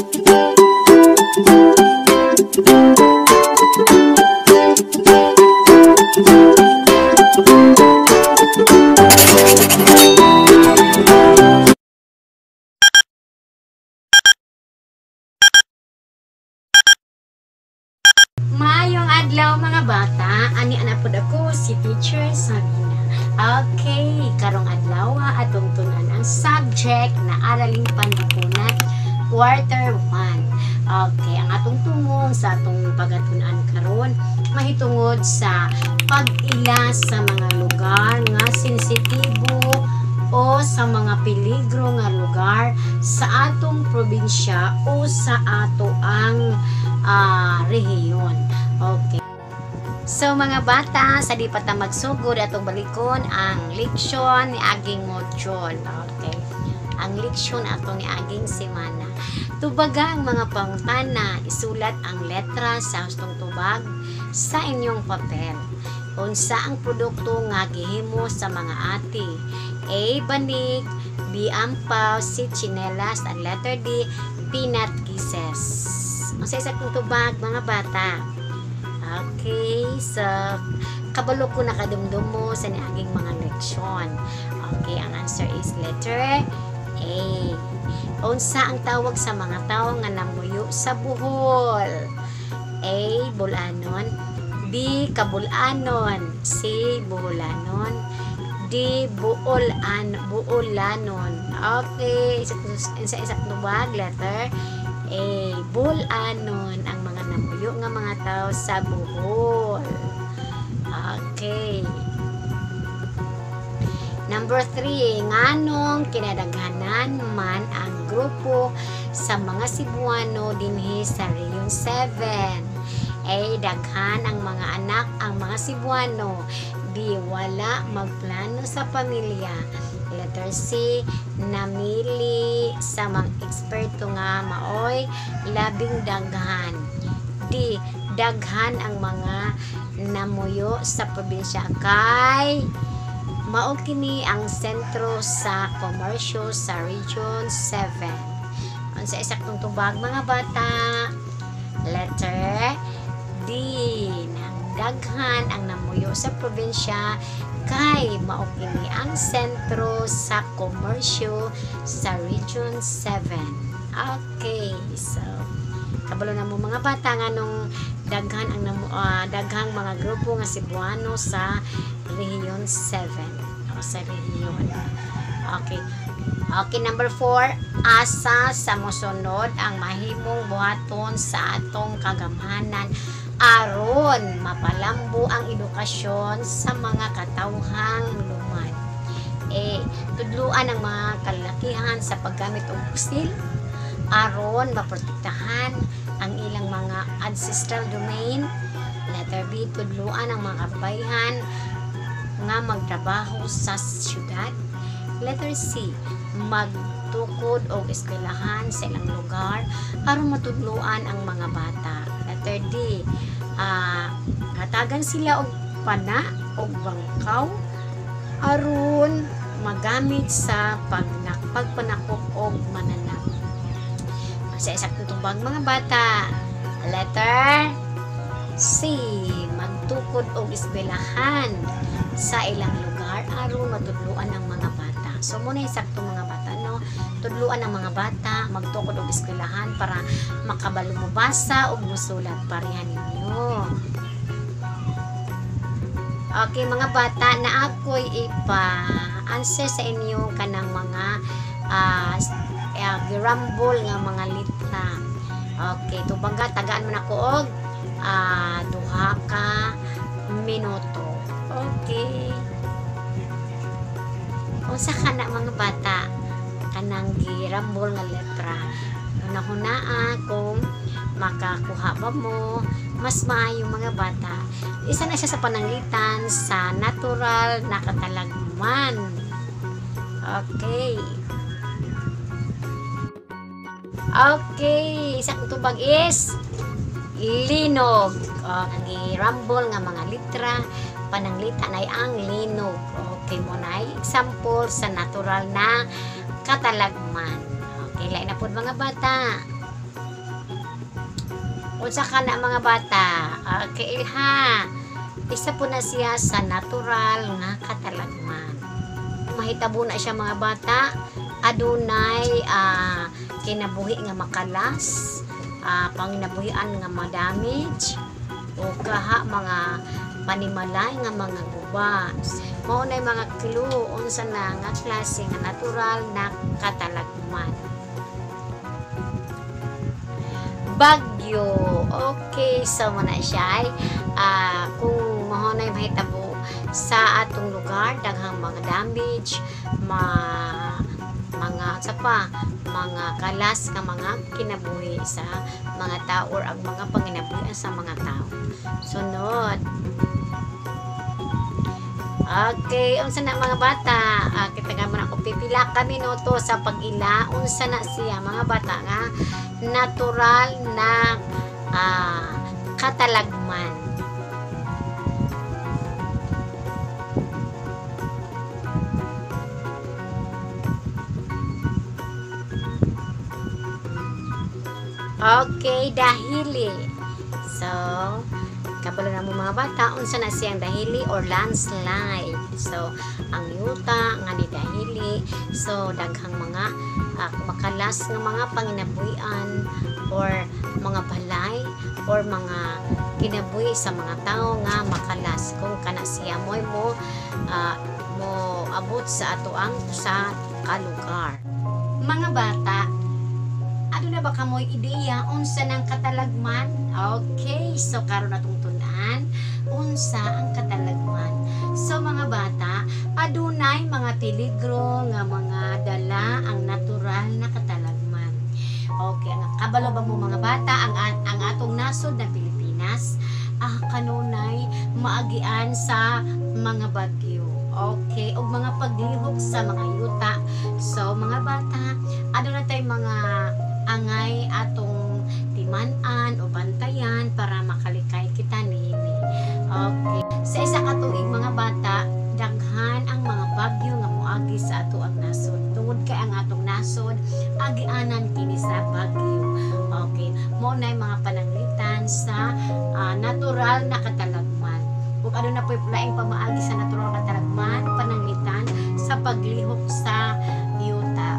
Maayong adlaw, mga bata. Ani ana pod ako si Teacher Sabina. Okay, karong adlaw atong tun-an ang subject na Araling Panlipunan quarter 1. Okay, ang atong tungod sa atong pagatun-an karon mahitungod sa pag-ila sa mga lugar nga sensitibo o sa mga peligro nga lugar sa atong probinsya o sa ato ang rehiyon. Okay. So mga bata, sa di pa ta magsugod, atong balikon ang leksyon ni aging module. Okay. Ang leksyon ato ni aging semana. Tubaga ang mga pangutana, isulat ang letra sa hustong tubag sa inyong papel. Unsa ang produkto nga gihimo sa mga ate? A. Banig, B. Ampaw, C. Tsinelas, and letter D. Peanut kisses. Unsa isa kong tubag, mga bata? Okay, so kabalo ko nakadumdum mo sa niaging mga leksyon. Okay, ang answer is letter A. Unsa ang tawag sa mga tao nga namuyo sa Bohol? A. Bulanon, B. Kabulanon, C. Boholanon, D. Buolanon. Okay, sa isa tubag, letter A. Bulanon ang mga namuyo nga mga tao sa Bohol. Okay. Number 3, nganong kinadaghanan man ang grupo sa mga Cebuano dinhi sa Region 7? A. Daghan ang mga anak ang mga Cebuano. B. Wala magplano sa pamilya. Letter C. Namili sa mga eksperto nga maoy labing daghan. D. Daghan ang mga namuyo sa probinsya kay mao kini ang sentro sa komersyo sa Region 7. Unsa esaktong tubag, mga bata? Letter D. Nang daghan ang namuyo sa probinsya kay mao kini ang sentro sa komersyo sa Region 7. Okay, so kabalo na mo, mga bata, nganong daghan ang daghang mga grupo nga Cebuano sa Region 7 o sa rehiyon. Okay. Okay, number 4, asa sa mosunod ang mahimong buhaton sa atong kagamhanan aron mapalambo ang edukasyon sa mga katawhang lumad? A. Tudluan ang mga kalalakihan sa paggamit og pusil aron maprotektahan ang ilang mga ancestral domain. Letter B. Tudluan ang mga kababayihan nga magtrabaho sa syudad. Letter C. Magtukod og eskwelahan sa ilang lugar aron matudluan ang mga bata. Letter D. Hatagan sila og pana og bangkaw aron magamit sa pagpanakop og mananap. Sa esaktong tubag, mga bata? Letter C. Magtukod og eskwelahan sa ilang lugar aron matudluan ang mga bata. So muna sakto, mga bata, no? Tudluan ang mga bata, magtukod og eskwelahan para makabalo mobasa ug mosulat pareha ninyo. Okay, mga bata, na ako'y ipa-answer sa inyo kanang mga girambol nga mga litra. Okay, tubaga, tagaan mo na ko og 2 ka minuto. Okay. Unsa kana, mga bata? Kanang girambol nga letra. Hunahunaa kung makakuha ba mo. Mas maayo, mga bata. Isa na siya sa pananglitan sa natural na katalagman. Okay. Okay, isa kong tubag is linog. Oh, ang girambol nga mga litra, pananglitan ay ang linog. Okay mo na example sa natural na katalagman. Okay, lain na po, mga bata. Unsa ka na, mga bata? Okay, ilha. Isa po na siya sa natural nga katalagman. Mahitabo na siya, mga bata, adunay kinabuhi nga makalas, panginabuhian nga ma-damage o kaha mga panimalay nga mga guba. Mao na mga clue unsa na nga klase nga natural na katalagman. Bagyo. Okay, so mao na siya ay kung mao na mahitabo sa atong lugar, daghang mga damage, mga sa pa mga kalas nga mga kinabuhi sa mga tao or ang mga panginabuhi sa mga tao. Sunod. Okay, unsa na, mga bata? Kita nga man ako pipila ka minuto sa pag-ila. Unsa na siya, mga bata, nga natural na katalagman? Okay, dahili. So, kabalo na mo, mga bata, unsa na siyang dahili or landslide. So, ang yuta nga ni dahili, so daghang mga makalas nga mga panginabuhian or mga balay or mga kinabuhi sa mga tao nga makalas kung kana siya mo'y mo abot sa atoang usa ka lugar. Mga bata, aduna ba kamoy ideya unsa nang katalagman? Okay, so karon atong tun-an unsa ang katalagman. So mga bata, adunay mga peligro nga mga dala ang natural na katalagman. Okay, ang kabalo ba mo, mga bata, ang atong nasod na Pilipinas kanunay maagian sa mga bagyo. Okay, ug mga paglihok sa mga yuta. So mga bata, aduna tay mga angay atong timan-an o bantayan para makalikay kita niini. Okay. Sa isa ka tuig, mga bata, daghan ang mga bagyo nga moagi sa ato ang nasod. Tungod kay ang atong nasod agianan kini sa bagyo. Okay, mao na mga pananglitan sa natural na katalagman. Ug aduna po'y laing pamaagi sa natural katalagman, pananglitan sa paglihok sa yuta.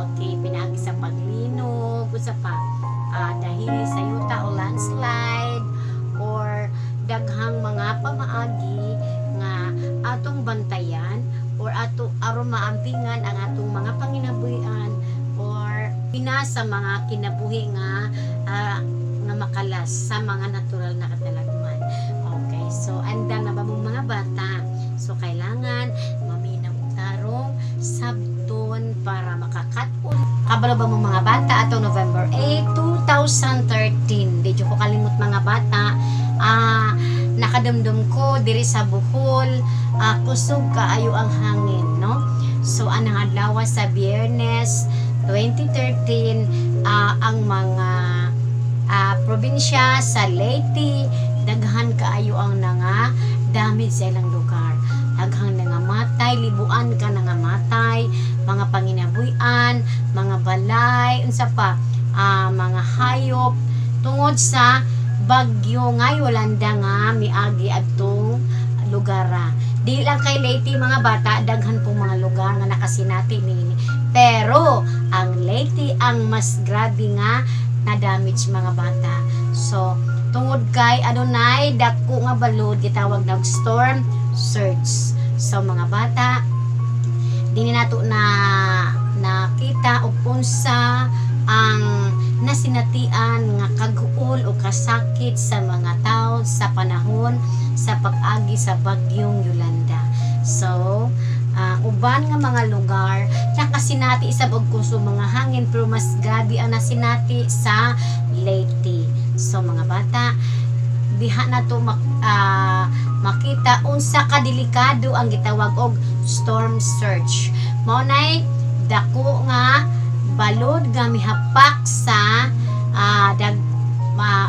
Okay, pinaagi sa paglinog, usa pa dahili sa yuta o landslide or daghang mga pamaagi nga atong bantayan or ato aron maampingan ang atong mga panginabuhian or pina sa mga kinabuhi nga makalas sa mga natural na katalagman. Okay, so andam na ba mong mga bata? So kailangan maminaw tarong sabton para makakaton. Kabalo ba mo, mga bata, atong November 8, 2013? Di jud ko kalimot, mga bata. Nakadumdum ko diri sa Bohol, kusog kaayo ang hangin, no? So anang adlaw sa Biyernes 2013, ang mga probinsya sa Leyte, daghan kaayo ang nanga damage sa ilang lugar. Daghang nangamatay, libuan ka nangamatay, mga panginabuhian, mga balay, unsa pa, mga hayop tungod sa bagyo nga Yolanda nga miagi adtong lugara. Di lang kay Leyte, mga bata, daghan pong mga lugar nga nakasinati niini. Pero ang Leyte ang mas grabe nga na damage, mga bata. So tungod kay adunay dako nga balod gitawag na storm surge. So mga bata, dinhi nato na nakita og unsa ang nasinatian nga kaguol o kasakit sa mga tao sa panahon sa pag-agi sa bagyong Yolanda. So, uban nga mga lugar nakasinati isab og kusog mga hangin, pero mas grabe ang nasinati sa Leyte. So mga bata, diha na to makita unsa kadelikado ang gitawag og storm surge. Mao nay dako nga balod nga mihapak sa dag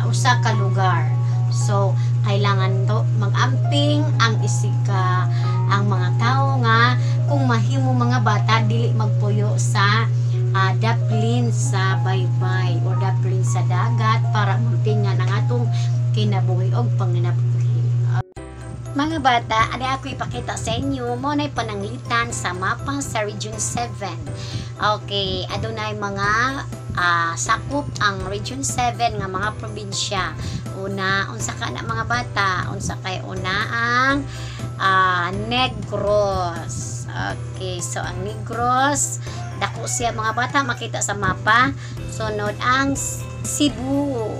usa ka lugar. So kailangan to mag-amping ang isika ang mga tao nga kung mahimo, mga bata, dili magpuyo sa daplin sa baybay or daplin sa dagat para mampingan ang Kinabuhi og panginabuhi. Mga bata, ani ako ipakita sa inyo, mao nay pananglitan sa mapa sa Region 7. Okay, adunay mga sakop ang Region 7 nga mga probinsya. Una, unsa ka na, mga bata? Unsa kay una? Ang Negros. Okay, so ang Negros, dako siya, mga bata, makita sa mapa. Sunod ang Cebu.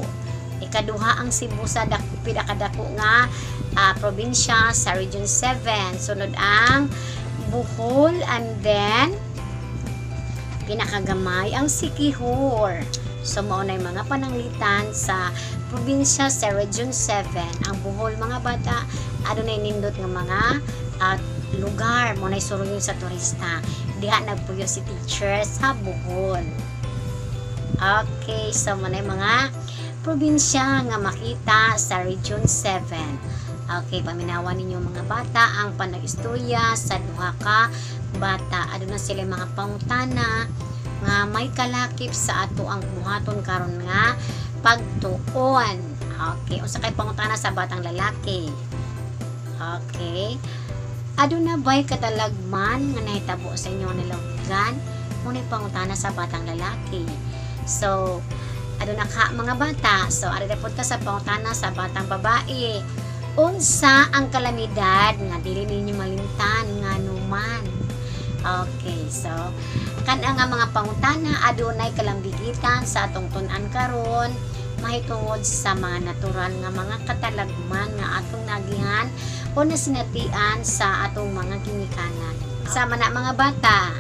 Ikaduha ang Cebu sa dako, pinakadako nga probinsya sa Region 7. Sunod ang Bohol and then pinakagamay ang Siquijor. So mao na mga pananglitan sa probinsya sa Region 7. Ang Bohol, mga bata, adunay nindot nga mga lugar mao nay suroyon sa turista. Diha nagpuyo si teacher sa Bohol. Okay, so mao nay mga probinsya nga makita sa Region 7. Okay, paminawan ninyo, mga bata, ang panag-istorya sa duha ka bata. Aduna sila mga pangutana nga may kalakip sa ato ang buhaton karon nga pagtuon. Okay, unsa kay pangutana sa batang lalaki? Okay. Aduna ba'y katalagman nga nahitabo sa inyong nilawgan? Mao pangutana sa batang lalaki. So, aduna ka, mga bata? So, ari na punta sa pangutana sa batang babae. Unsa ang kalamidad nga dili ninyo malimtan, nganuman? Okay, so kana nga mga pangutana adunay kalambigitan sa atong tun-an karon mahitungod sa mga natural nga mga katalagman nga atong nagihan o nasinatian sa atong mga ginikanan. Sama na, mga bata,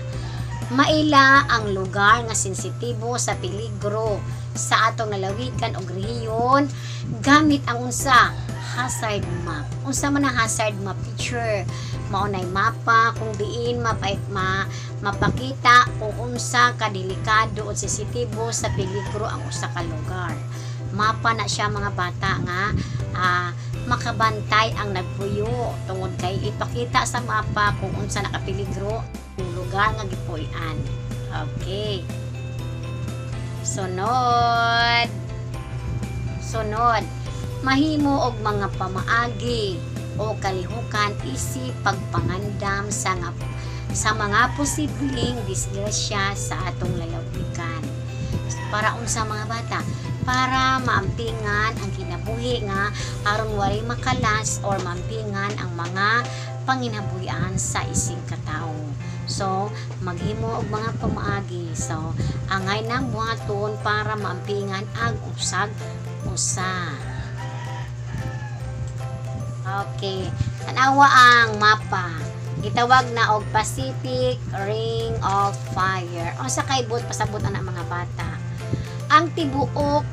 maila ang lugar nga sensitibo sa peligro sa atong lalawigan o rehiyon gamit ang unsa? Hazard map. Unsa man ang hazard map, teacher? Mao nay mapa kung diin mapakita kung unsa kadelikado o sensitibo sa peligro ang usa ka lugar. Mapa na siya, mga bata, nga makabantay ang nagpuyo tungod kay ipakita sa mapa kung unsa nakapeligro ang lugar nga gipuy-an. Okay. Sunod. Sunod. Mahimo og mga pamaagi o kalihukan isip pagpangandam sa mga posibleng disgrasya sa atong lalawigan. Para unsa, mga bata? Para maampingan ang kinabuhi nga aron walay makalas or maampingan ang mga panginabuhian sa isig katawo. So, maghimo og mga pamaagi. So, angay nang buhaton para maampingan ang usag usa. Okay. Tanawa ang mapa. Gitawag na og Pacific Ring of Fire. Unsa kay buot pasabot ana, mga bata? Ang tibuok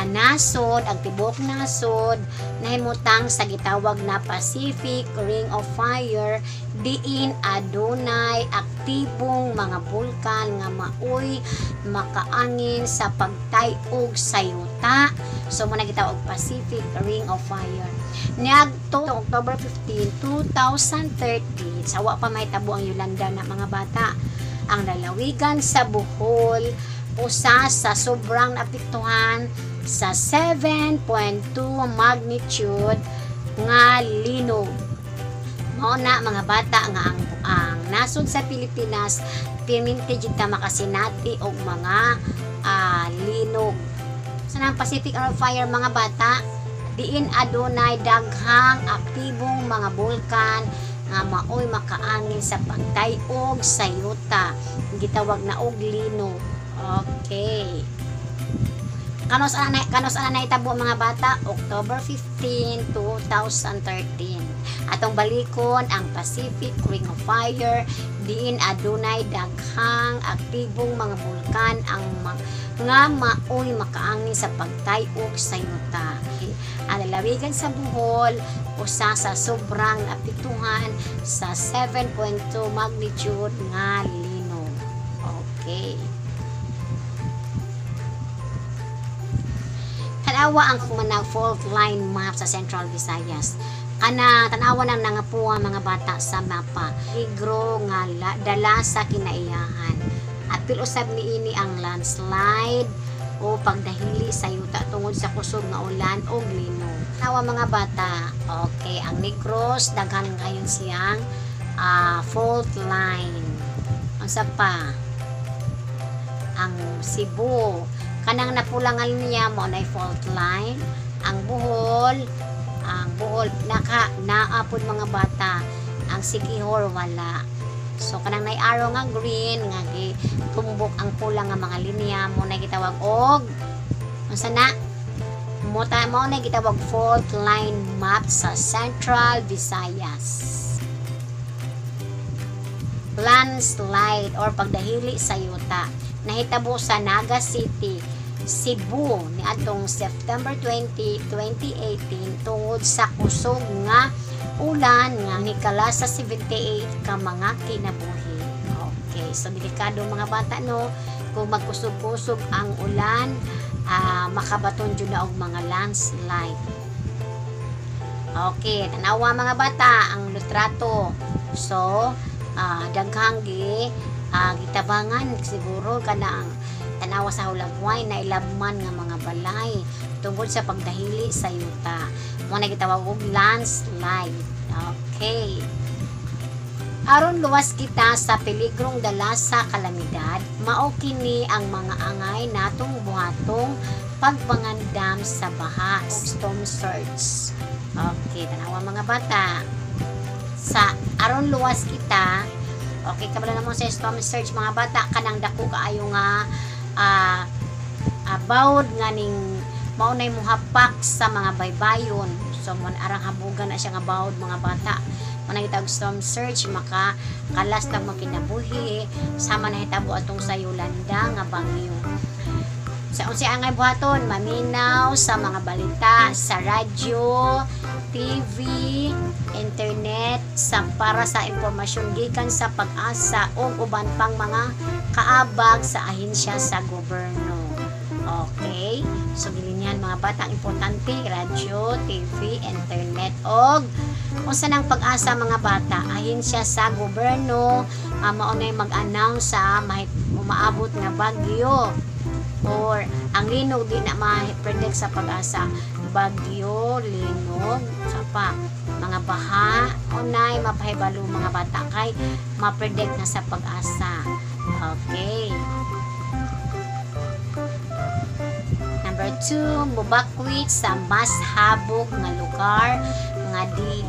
nasod, ang tibuok nasod nahimutang sa gitawag na Pacific Ring of Fire diin adunay aktibong mga bulkan nga maoy makaangin sa pagtay-og sa yuta. So mao na gitawag Pacific Ring of Fire. Niadto October 15, 2013, sa wa pa mahitabo ang Yolanda na, mga bata, ang lalawigan sa Bohol usa sa sobrang naapektuhan sa 7.2 magnitude nga linog. Mao na, mga bata, nga ang nasod sa Pilipinas pirminti jud ta makasinati og mga linog. Sa nang Pacific Ring of Fire, mga bata, diin adunay daghang aktibong mga bulkan nga maoy makaangin sa pagtay-og sa yuta. Gitawag na og linog. Okay. Kanus-a na nahitabo, mga bata? October 15, 2013. Atong balikon ang Pacific Ring of Fire diin adunay daghang aktibong mga bulkan ang nga maoy makaangin sa pagtay-og sa yuta. Ang lalawigan sa Bohol usa sa sobrang naapektuhan sa 7.2 magnitude nga linog. Okay. Tanawa ang kumanang fault line map sa Central Visayas. Kana tanawa nang nangapuwa, mga bata, sa mapa. Igro nga dala sa kinaiyahan. Apil usab niini ang landslide o pagdahili sa yuta tungod sa kusog nga ulan o linog. Tawa, mga bata. Okay, ang Negros daghan kayon siyang fault line. Unsa pa? Ang Cebu, kanang napulangan niya mo na fault line. Ang Bohol naka naapod, mga bata. Ang Siquijor, wala. So kanang nay arrow nga green nga tumbok ang pula nga mga linya mo na gitawag og unsa na mo ta mo na gitawag fault line map sa Central Visayas. Landslide or pagdahili sa yuta nahitabo sa Naga City, Cebu niadtong September 20, 2018 tungod sa kusog nga ulan nga nikalas sa 78 ka mga kinabuhi. Okay, so delikado, mga bata, no, kung magkusog-kusog ang ulan, makabaton jud na og mga landslide. Okay, tanawa, mga bata, ang litrato. So, daghang gi gitabangan siguro kana ang tanawa sa Hulagway na ilabman nga mga balay tungod sa pagdahili sa yuta. Mo na gitawag og landslide. Okay. Aron luwas kita sa peligrong dala sa kalamidad, mao kini ang mga angay natong buhatong pagpangandam sa baha, storm surge. Okay, tanawa, mga bata. Sa aron luwas kita, okay, kabalo namo sa storm surge, mga bata, kanang dako kaayo nga bawod nga ning mao nay muhapak sa mga baybayon. So mon arang habugan na siya nga bawod, mga bata. Mao na gitawag storm surge, maka kalas ta mga kinabuhi sama nahitabo atong sa Yolanda nga bagyo. Sa unsay angay buhaton? Maminaw sa mga balita sa radyo, TV, internet sa para sa impormasyon gikan sa PAGASA o uban pang mga kaabag sa ahensya sa gobyerno. Okay? So, gilinyahan, mga bata, ang importante, radyo, TV, internet, og unsa nang PAGASA, mga bata, ahensya sa gobyerno, mao na mag-announce sa umaabot nga bagyo or ang linog, di na ma-predict sa PAGASA. Bagyo, linog, sa pa, mga baha, unay mapahibalo, mga bata, kay ma-predict na sa PAGASA. Okay. Number 2, mubakwit sa mas habog nga lugar nga di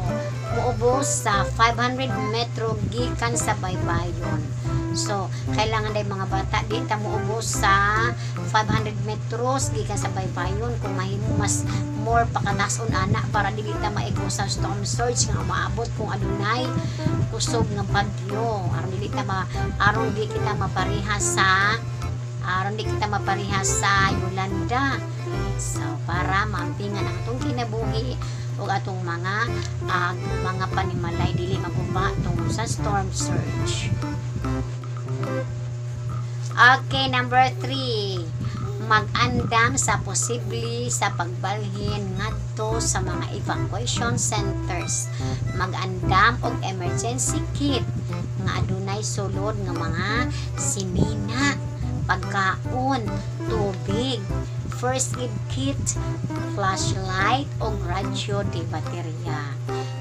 muubos sa 500 metro gikan sa baybayon. So, kailangan day, mga bata, di ta muubos sa 500 metros gikan sa baybayon. Kung mahimo, mas more pakatason ana para dili ta maigo sa storm surge nga umaabot kung adunay kusog nga bagyo. Aron di kita mapareha sa Yolanda. So, para maampingan ang atong kinabuhi ug atong mga panimalay dili maguba tungod sa storm surge. Okay, number 3. Mag-andam sa posible sa pagbalhin ngadto sa mga evacuation centers. Mag-andam og emergency kit nga adunay sulod nga mga sinina, pagkaon, tubig, first aid kit, flashlight o radyo de baterya.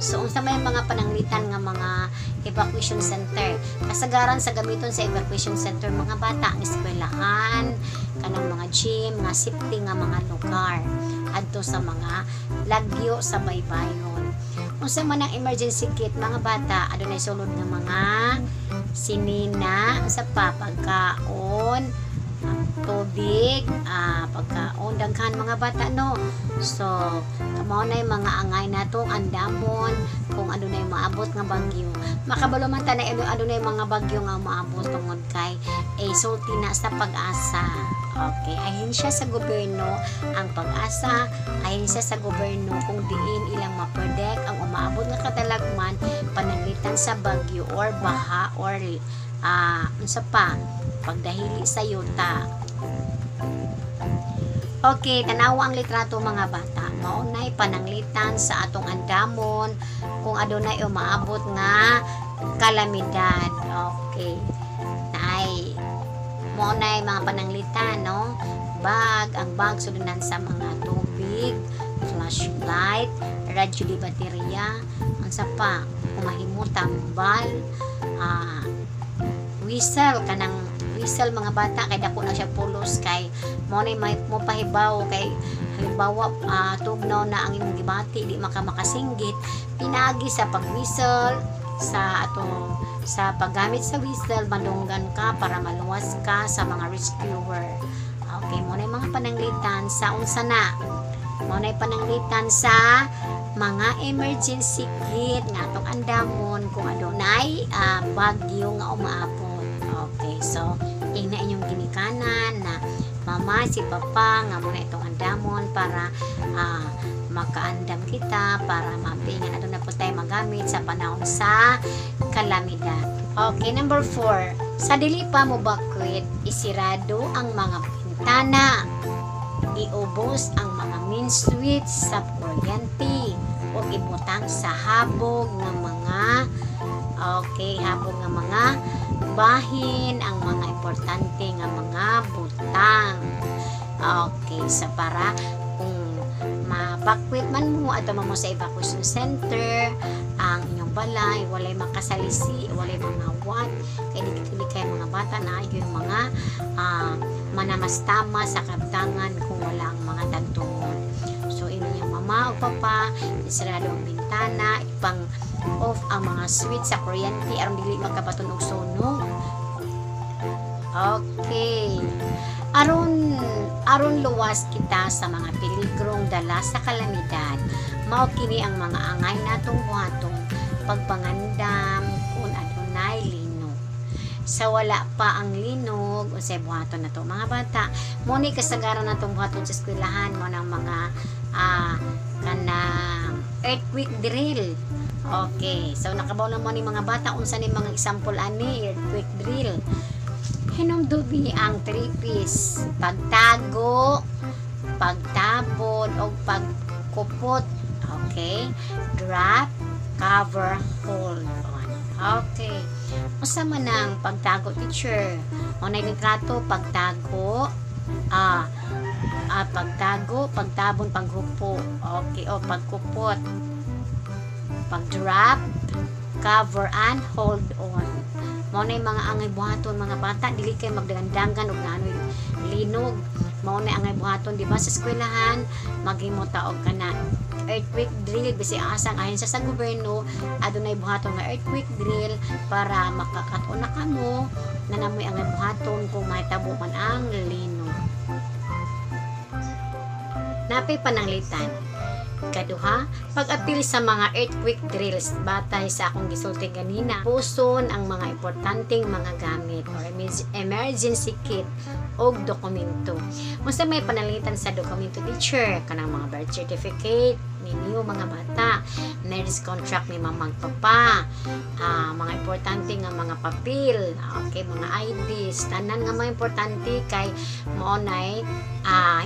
So unsa may mga pananglitan nga mga evacuation center? Kasagaran sa gamiton sa evacuation center, mga bata, ang eskwelahan, kanang mga gym, mga safety nga mga lugar adto sa mga lagyo sa baybayon. Unsa man ang emergency kit, mga bata? Adunay sulod nga mga sinina, sa pa, pagkaon, tubig, pagkaon, daghan, mga bata, no. So, mao na yung mga angay natong andamon kung adunay maabot nga bagyo. Makabalo man ta na adunay mga bagyo nga maabot tungod kay eh, sulti na sa PAGASA. Okay, ahensya sa gobyerno ang PAGASA, ahensya sa gobyerno kung diin ilang ma-predict ang umaabot nga katalagman pananglitan sa bagyo or baha or unsa pa, pagdahili sa yuta. Okay, tanawa ang litrato, mga bata. Mao nay pananglitan sa atong andamon kung adunay umaabot nga kalamidad. Okay. Naay mao nay mga pananglitan, no? Bag, bag. Ang bag sudunan sa mga tubig, flashlight, radyo di baterya, unsa pa, kung mahimo tambal, whistle, kanang whistle, mga bata, kay dako na siya pulos, kay mo na may mo pahibaw kay halimbawa tugnaw na ang imong gibati, di maka makasinggit pinagi sa pag-whistle sa atong sa paggamit sa whistle, madunggan ka para maluwas ka sa mga rescuer. Okay, mo na mga pananglitan sa unsa na, mo na pananglitan sa mga emergency kit nga atong andamon kung adunay bagyo nga umaabot. Okay, so ingna inyong ginikanan na mama, si papa, nga mo na itong andamon para makaandam kita para maapingan ato na po tayo magamit sa panahon sa kalamidad. Okay, number 4. Sa dili pa mo bakwit, isirado ang mga bintana. Iubos ang mga main switch sa kuryente o ibutang sa habog nga mga, okay, habog nga mga bahin ang mga importante nga mga butang. Okay, sa para kung mabakwit man mo ato mo sa evacuation center, ang inyong balay walay makasalisi, walay mga wat kay di kay mga bata na yung mga manamastama sa kabtangan kung wala ang mga tagtungon. So inyong mama o papa, isarado ang bintana, ipang off ang mga switch sa kuryente aron dili makabaton og sunog. Okay. Aron aron luwas kita sa mga peligrong dala sa kalamidad, mao kini ang mga angay natong buhaton pagpangandam kung adunay linog. Sa wala pa ang linog, unsay buhaton nato, mga bata? Mo ni kasagaran natong buhaton sa eskwelahan mo ng mga kanang earthquake drill. Okay, so nakabaw na mo ni mga bata unsa ni mga example ani earthquake drill. Hinumdumi ang 3 P's: pagtago, pagtabon, o pagkupot. Okay? Drop, cover, hold on. Okay. Unsa man ang pagtago, teacher? O na litrato, pagtago, pagtago, pagtabon, paghupo. Okay, o pagkupot. Pag-drop, cover, and hold on. Mao na yung mga angay buhaton, mga bata, dili kay magdagandangan og naanoy linog. Mao na angay buhaton, di ba, sa eskwelahan, maghimo ta og kana earthquake drill bisi asang ahensya sa gobyerno adunay buhaton nga earthquake drill para makakat-on na kamo na namoy angay buhaton kung mahitabo man ang linog. Napay pananglitan. Kaduha, pag-apil sa mga earthquake drills batay sa akong gisulti ganina, puson ang mga importanteng mga gamit or emergency kit og dokumento. Unsa may pananglitan sa dokumento, teacher? Kanang mga birth certificate ninyo, mga bata, marriage contract ni mamang papa, mga importante nga mga papel, okay, mga IDs, tanan nga mga importante kay mao nay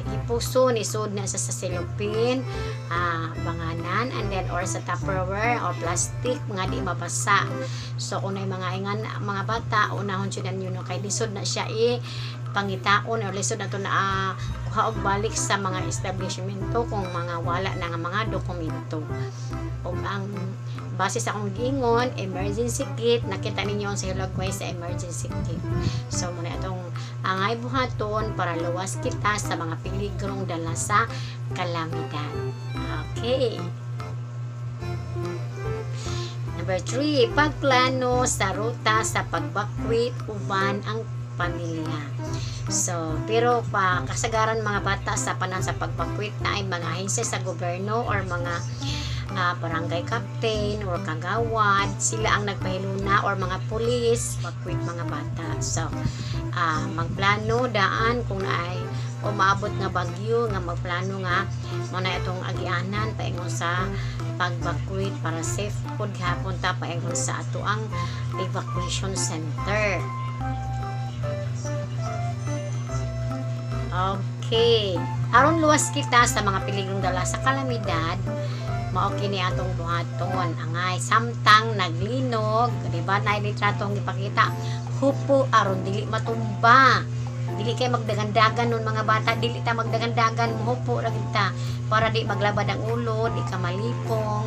ipuson, isud na sa cellophane, banganan, and then or sa Tupperware or plastic mga di mabasa. So kung mga ingan mga bata, unahon jud ninyo no kay lisod na siya i pangitaon or lisod na to na kuha og balik sa mga establishmento kung mga wala na nga mga dokumento. Ug ang base sa akong giingon, emergency kit, nakita ninyo sa hilagway sa emergency kit. So muna itong angay buhaton para luwas kita sa mga piligrong dala sa kalamidad. Okay. Number 3, pagplano sa ruta sa pagbakwit uban ang pamilya. So, pero pa kasagaran, mga bata, sa panahon sa pagbakwit na ay mga ahensya sa gobyerno or mga barangay captain or kagawad, sila ang nagpahiluna or mga pulis, bakwit, mga bata. So, magplano daan kung naay umaabot nga bagyo nga magplano nga mo na itong agianan paingon sa pagbakwit para safe pod gihapon ta paingon sa ato ang evacuation center. Okay. Aron luwas kita sa mga piligrong dala sa kalamidad, mao kini atong buhaton. Angay samtang naglinog, di ba, naay litratong gipakita, hupo aron dili matumba. Dili kay magdagandagan nun, mga bata, dili ta magdagandagan, muhupo ra gid ta para di maglabad ang ulo, di ka malipong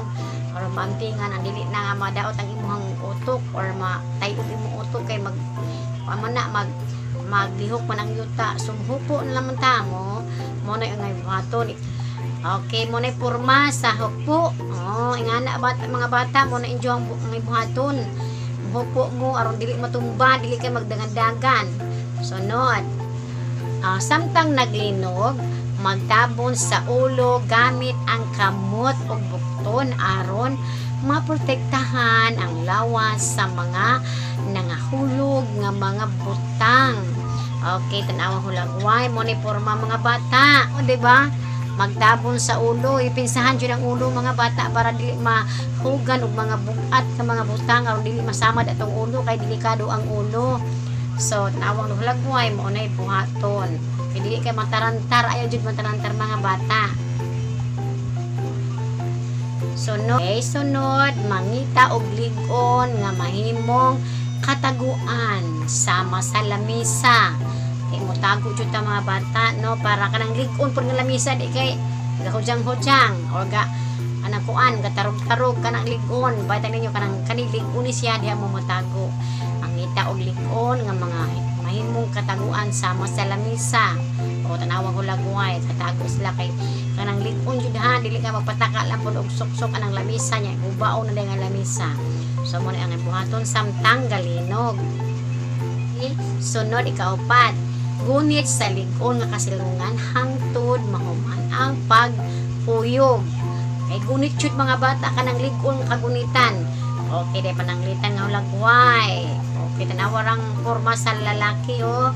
or maantingan ang dili na nga madaot ang imong utok or matayog imong utok kay mag paman na maglihok man ang yuta. So muhupo na lamang ta mo. Mo na ang buhaton. Okay, mo na porma sa hukpo. Oh, ingana bata, mga bata, mo na enjoy ang buhaton. Muhupo mo aron dili matumba, dili kay magdagandagan. Sunod. Samtang naglinog, magtabon sa ulo gamit ang kamot o bukton aron maprotektahan ang lawas sa mga nangahulog nga mga butang. Okay, tan-awa hulagway mo ni porma, mga bata. O, di ba? Magtabon sa ulo, ipinsahan jud ang ulo, mga bata, para dili mahugan og mga bugat nga mga butang aron dili masamad atong ulo kay delikado ang ulo. So, tan-awang hulagway mo nay buhaton. Kay dili kay matarantar, ayaw jud matarantar, mga bata. Sunod, okay, sunod, mangita og lig-on nga mahimong kataguan sama sa lamisa. Kay motago jud ta, mga bata, no, para kanang lig-on pud nga lamisa, di kay gahudyang-hudyang or ga anang kuan gatarog-tarog kanang lig-on. Bata ninyo kanang kani lig-on ni siya, diha mo motago. Mangita og lig-on nga mga mahimong kataguan sama sa lamisa. O, tanawang hulagway, katago sila kay kanang lig-on jud ha, dili ka magpataka lang pud og suksok anang lamisa niya, gubaon na nga lamisa. So mo na ang buhaton samtang galinog. Okay? Sunod, ikaupat, gunit sa lig-on nga kasilungan hangtod mahuman ang pagkuyog. Kay gunit jud, mga bata, kanang lig-on nga kagunitan. Okay, di pananglitan nga hulagway. Okay, tanawa rang porma sa lalaki oh.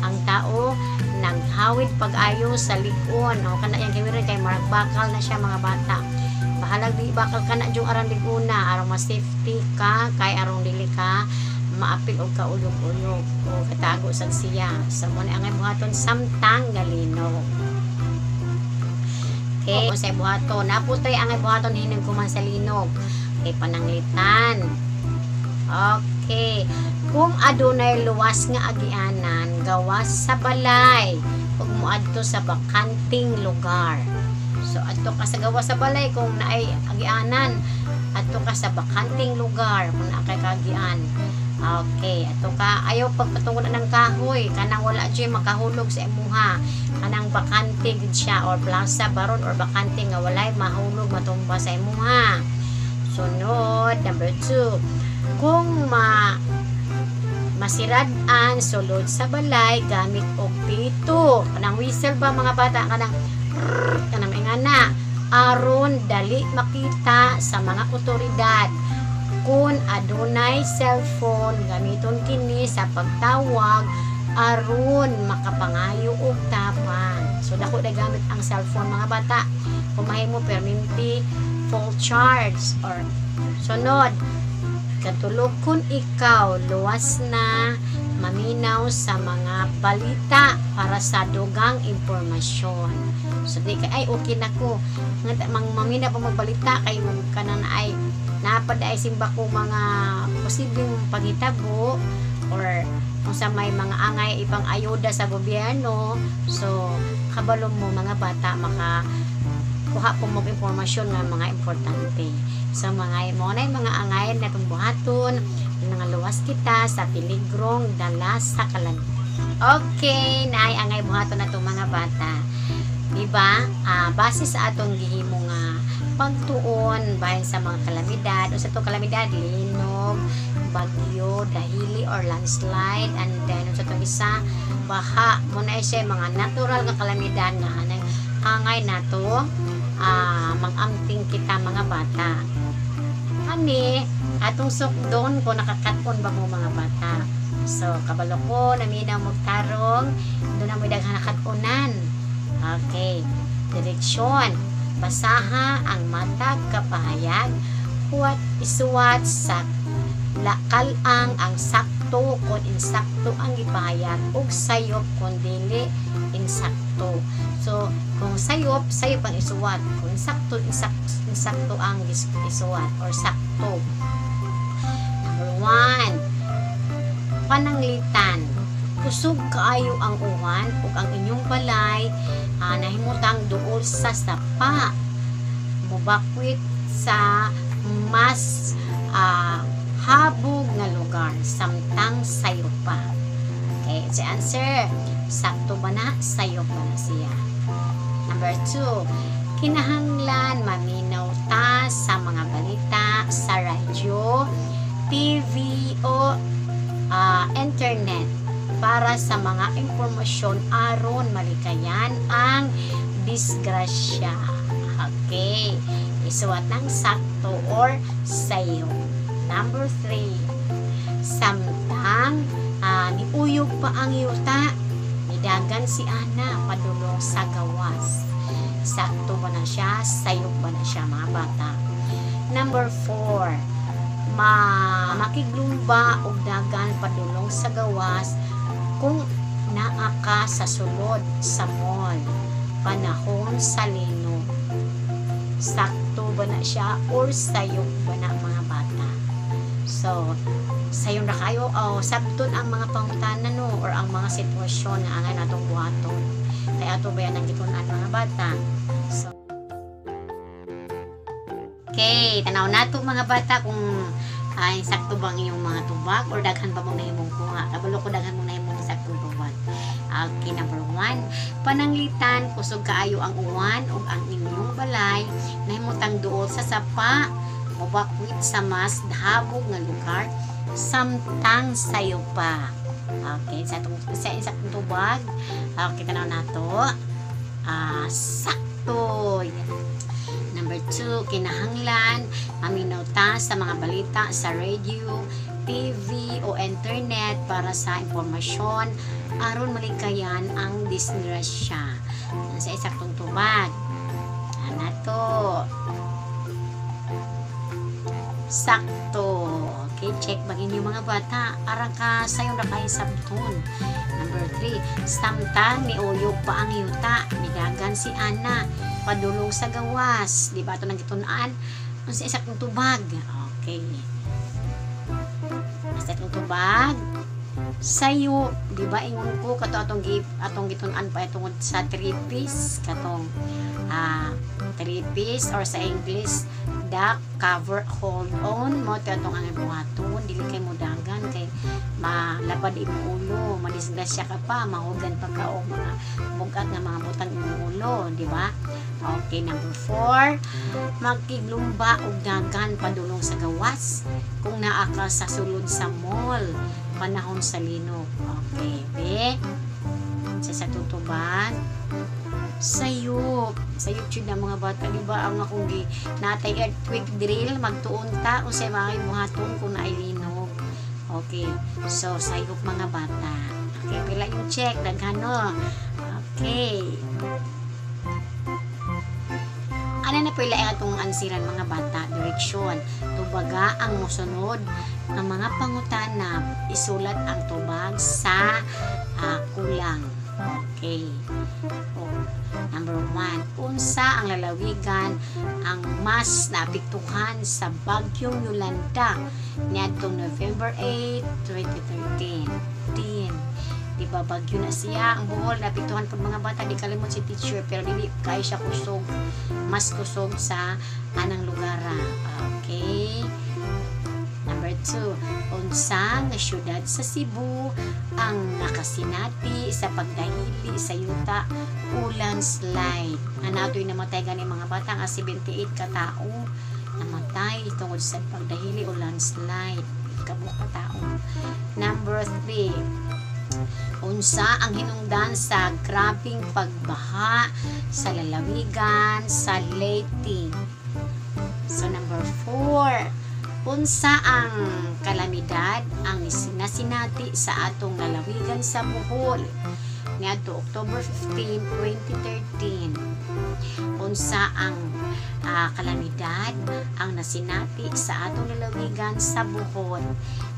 Ang tao naghawid pag-ayo sa lig-on. O kana yang gawiran kay marag bakal na siya, mga bata. Bahalag di bakal kana jung aran liguna aron mas safety ka kay aron dili ka maapil og kaulog-ulog o katago sad siya. So mo na ang buhaton samtang galino. Okay, sa buhaton, naputay ang buhaton hining kuman sa linog. Okay, pananglitan. Okay. Kung adunay luwas nga agianan, gawas sa balay ug moadto sa bakanting lugar. So adto ka sa gawas sa balay kung naay agianan, adto ka sa bakanting lugar kung naa kay kaagian. Okay, adto ka, ayaw pagpatungod ng kahoy, kanang wala jud makahulog sa imuha. Kanang bakante gid siya or plaza baron or bakante nga walay mahulog, matumba sa imuha. Sunod, number 2. Kung masirad-an, sulod sa balay gamit og pito. Kanang whistle ba, mga bata, kanang prrrr, kanang ingana aron dali makita sa mga otoridad. Kung adunay cellphone, gamiton kini sa pagtawag aron makapangayo og tapang. So dako na gamit ang cellphone, mga bata. Kung mahimo perminti full charge or sunod, katulog, kung ikaw luwas na, maminaw sa mga balita para sa dugang impormasyon. So di kay ay okay na ko nga mang maminaw pa magbalita kay mag kanang ay napad ay simba ko mga posibleng paghitabo or kung sa may mga angay ibang ayuda sa gobyerno. So kabalo mo, mga bata, maka kuha po mo impormasyon nga mga importante. So mga mo na mga angay na itong buhaton nga luwas kita sa piligrong dala sa kalan. Okay, naay angay buhaton na itong mga bata. Diba? Base sa atong gihimo nga pagtuon bahin sa mga kalamidad o sa itong kalamidad, linog, bagyo, dahili or landslide, and then sa itong isa, baha. Mo na siya mga natural nga kalamidad nga anang angay nato mag-amting kita, mga bata. Ani atong sukdon kung nakakaton ba mo, mga bata. So kabalo ko naminaw magtarong doon ang may daghan nakatunan. Okay, direksyon: basaha ang matag kapahayag, huwat isuwat sa lakal-ang ang sakto kung insakto ang gipahayag ug sayop kung dili insakto. So kung sayop, sayop ang isuwat. Kung insakto, insakto, insakto ang isuwat or sakto. Number 1, pananglitan. Kusog kaayo ang uwan ug ang inyong balay nahimutang duol sa sapa, mubakwit sa mas habog nga lugar samtang sayo pa. Okay, si answer, sakto ba na, sayop ba na siya? Number 2, kinahanglan maminaw ta sa mga balita sa radyo, TV o internet para sa mga impormasyon aron malikayan ang disgrasya. Okay, isuwat ng sakto or sayo. Number 3, samtang niuyog pa ang yuta, nidagan si Ana padulong sa gawas. Sakto ba na siya? Sayop ba na siya, mga bata? Number 4, makiglumba og dagan padulong sa gawas kung naa ka sa sulod sa mall panahon sa linog. Sakto ba na siya or sayop ba na, mga bata? So, sayon ra kayo o sabton ang mga pangutana, no, or ang mga sitwasyon nga angay natong buhaton. Kaya ato ba yan ang gitun-an, mga bata? So, okay, tanaw nato, mga bata, kung ay sakto bang iyong mga tubag or daghan pa mong nahimong kuha. Kabalo ko daghan mong nahimong saktong tubag. Okay, number 1, pananglitan kusog kaayo ang uwan ug ang inyong balay nahimutang duol sa sapa, mobakwit sa mas habog nga lugar samtang sayo pa. Okay, sa atong sa saktong tubag. Okay, tanaw nato. Sakto. Number 2, kinahanglan maminaw ta sa mga balita sa radio, TV o internet para sa impormasyon aron malikayan ang disgrasya. Sa isaktong tubag. Ana to. Sakto. Okay, check ba inyo, mga bata? Ara ka sayo na kay sabton. Number 3, samtang niuyog pa ang yuta, midagan si Ana padulong sa gawas. Di ba ato nang gitun-an? Unsa isaktong tubag? Okay. Saktong tubag. Sayo, di ba ingon ko kato atong gitun-an pa tungod sa 3 piece katong 3 piece or sa English duck, cover, hold on mo to atong ang buhaton. Dili kay mo dagan kay malabad imong ulo, madisgrasya ka pa, mahugan pa ka og mga bugat nga mga butang imong ulo, di ba? Okay, number 4, magkiglumba og dagan padulong sa gawas kung naa ka sa sulod sa mall panahon sa linog. Okay, be. Sa tutuban. Sayop. Sayop jud na, mga bata, di ba? Ang akong gi natay earthquake drill, magtuon ta unsay mga buhaton kung naay linog. Okay. So, sayop, mga bata. Okay, pila yung check daghan, no? Okay. Ano na pila ang atong ansiran, mga bata? Direksyon. Tubaga ang mosunod ang mga pangutana. Isulat ang tubag sa kulang. Okay. Oh. Number 1. Unsa ang lalawigan ang mas naapektuhan sa Bagyong Yolanda niadtong November 8, 2013? 10. Di ba bagyo na siya? Ang Bohol naapektuhan pud, mga bata, di kalimot si teacher, pero dili kay siya kusog. Mas kusog sa anang lugar. Okay. Number 2, unsa nga syudad sa Cebu ang nakasinati sa pagdahili sa yuta o landslide? Nga natoy namatay gani, mga bata, nga 78 ka tao namatay tungod sa pagdahili o landslide. Kabuok ka tao. Number 3, unsa ang hinungdan sa grabeng pagbaha sa lalawigan sa Leyte? So number 4, unsa ang kalamidad ang nasinati sa atong lalawigan sa Bohol niadto October 15, 2013? Unsa ang kalamidad ang nasinati sa atong lalawigan sa Bohol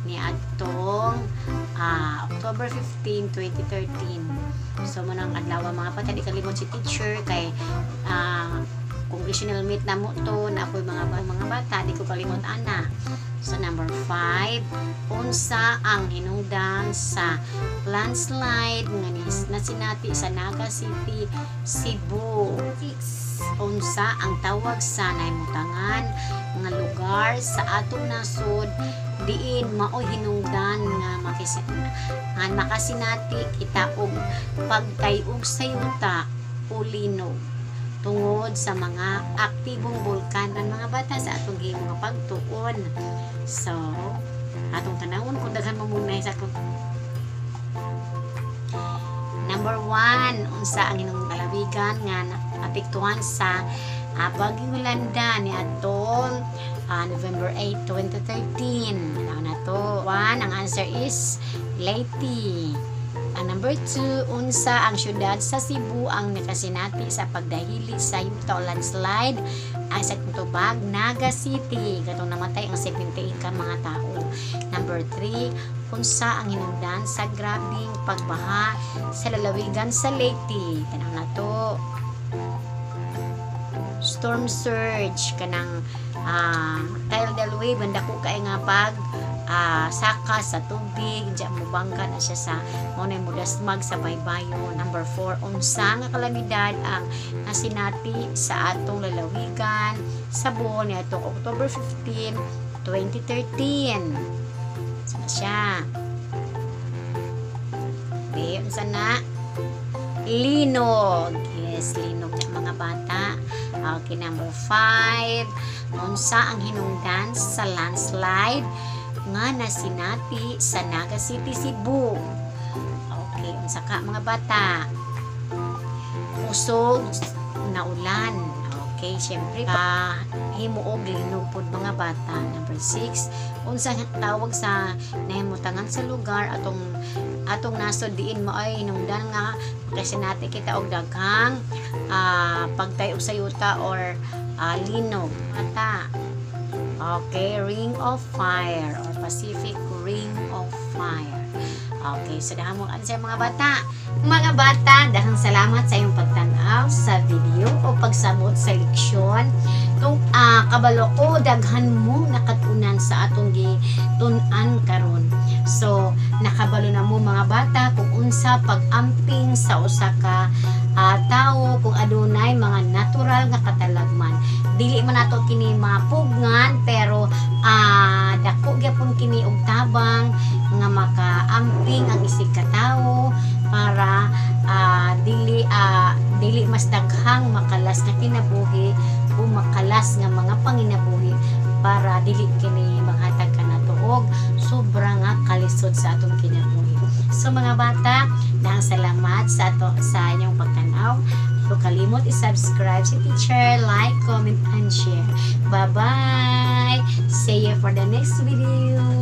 niadtong October 15, 2013? So mo nang adlaw, mga bata, di kalimot si teacher kay congressional meet na mo to na ako'y mga bata, di ko kalimot ana. So number 5, unsa ang hinungdan sa landslide nga nasinati sa Naga City, Cebu? 6, unsa ang tawag sa nahimutangan nga lugar sa atong nasod diin maoy hinungdan nga makasinati kita og pagtayog sa yuta o linog tungod sa mga aktibong bulkan ang mga bata sa atong gihimo nga pagtuon? So atong tanawon kung daghan mo muna sa akong. Number 1, unsa ang inyong lalawigan nga naapektuhan sa Bagyong Yolanda ni atong November 8, 2013? Ano na to? 1, ang answer is Leyte. Ang number 2, unsa ang syudad sa Cebu ang nakasinati sa pagdahili sa yuta o landslide ang sa tubag? Naga City. Katong namatay ang 78 ka mga tao. Number 3, unsa ang hinungdan sa grabeng pagbaha sa lalawigan sa Leyte? Tanaw na to. Storm surge, kanang tidal wave, ang dako kay nga pag saka sa tubig, diya mubangka na siya sa mao na mudasmag sa baybayon. Number 4, unsa nga kalamidad ang nasinati sa atong lalawigan sa Bohol niadtong October 15, 2013? Sana siya. Di, unsa na? Linog. Yes, linog na, mga bata. Okay, number 5. Unsa ang hinungdan sa landslide nga nasinati sa Naga City, Cebu? Okay, unsa ka, mga bata? Kusog na ulan. Okay, syempre pa himuog linog pod, mga bata. Number 6, unsa tawag sa nahimutangan sa lugar atong atong nasod diin maoy hinungdan nga makasinati kita og daghang pagtayo sa yuta or linog? Bata. Okay, Ring of Fire or Pacific Ring of Fire. Okay, so dahang mo answer, mga bata. Mga bata, daghang salamat sa iyong pagtan-aw sa video o pagsabot sa leksyon. Kung kabalo ko, daghan mo nakatunan sa atong gitun-an karon. So, nakabalo na mo, mga bata, kung unsa pag-amping sa usa ka tawo kung adunay mga natural nga katalagman. Dili man nato kini mapugngan, pero dako gyapon kini og tabang nga makaamping ang isig katawo para dili mas daghang makalas nga kinabuhi o makalas nga mga panginabuhi, para dili kini maghatag kanato og sobra nga kalisod sa atong kinabuhi. So mga bata, daghang salamat sa inyong pagtan-aw. Huwag kalimot i-subscribe si teacher, like, comment, and share. Bye-bye! See you for the next video.